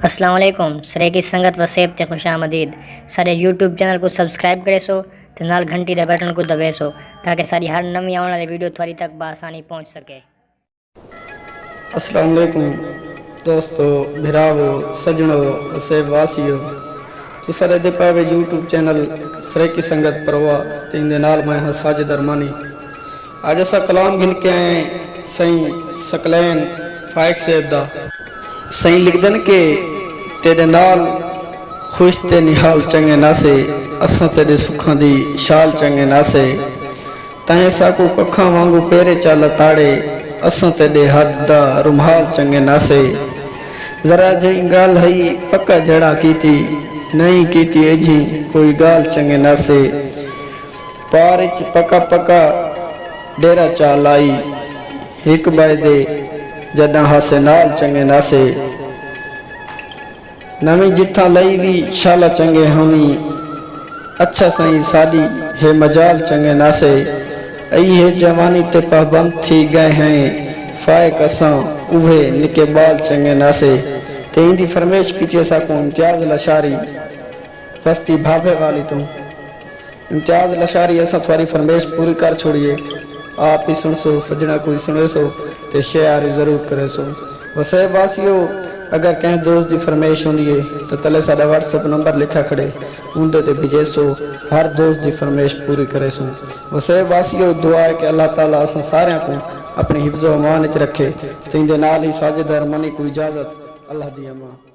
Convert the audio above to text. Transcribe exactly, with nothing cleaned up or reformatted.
السلام علیکم سرائیکی سنگت، وسیب تے خوش آمدید۔ ساݙے یوٹیوب چینل کوں سبسکرائب کریسو تے نال گھنٹی دے بٹن کوں دبیسو، تاکہ ساݙی ہر نویں آوݨ والی ویڈیو تہاݙی تک بآسانی پہنچ سکے۔ السلام علیکم دوستو، بھراوو، سڄݨو، وسیب واسیو۔ تساں ݙیہدے پئے وے یوٹیوب چینل سرائیکی سنگت پروہ تے ایندے نال میں ہاں ساجد ارمانی۔ اڄ اساں کلام گھن کے آئے ہیں سئیں ثقلین فائق صاحب دا۔ سئیں لکھدن کہ تیݙے نال خوش تے نہال چنڳے ناسے، اساں تیݙے سکھاں دی شال چنڳے ناسے۔ تیں ساکوں ککھاں وانگوں پیرے چا لتاڑے، اساں تیݙے ہتھ دا رومال چنڳے ناسے۔ ذرا جئیں ڳالھ ہئی پکا جھڑا کیتی، نئیں کیتی ایجھیں کوئی ڳالھ چنڳے ناسے۔ پار اچ پکا پکا ݙیرہ چا لائی، ہک ٻئے دے جݙاں ہاسے نال چنڳے ناسے۔ نویں جتھاں لئی وی شالا چنگے ہونی۔ اچھا سئیں ساڈی ہے مجال چنگے ناسے۔ ائی ہے جوانی تے پابند تھی گئے ہیں فائق اساں اوہے نکے بال چنگے ناسے۔ تے ایندی فرمیش کیتی اساکوں امتیاز لشاری بستی بھاوے والی توں۔ امتیاز لشاری اساں تھواری فرمیش پوری کر چھوڑی ہے۔ آپ ہی سنسو سجنا کوئی سنیسو تے شیئر ضرور کریسو۔ وسیب واسیو اگر کہیں دوست دی فرمیش ہوندی ہے تو تلے ساڈا واٹس ایپ نمبر لکھا کھڑے اوندے تے بھیجیسو۔ ہر دوست دی فرمیش پوری کریسوں۔ وسیب واسیو دعا ہے کہ اللہ تعالی اساں ساریاں کو اپنی حفظ و امان وچ رکھے۔ تے ایندے نال ہی ساجد ارمانی کو اجازت۔ اللہ دی امان۔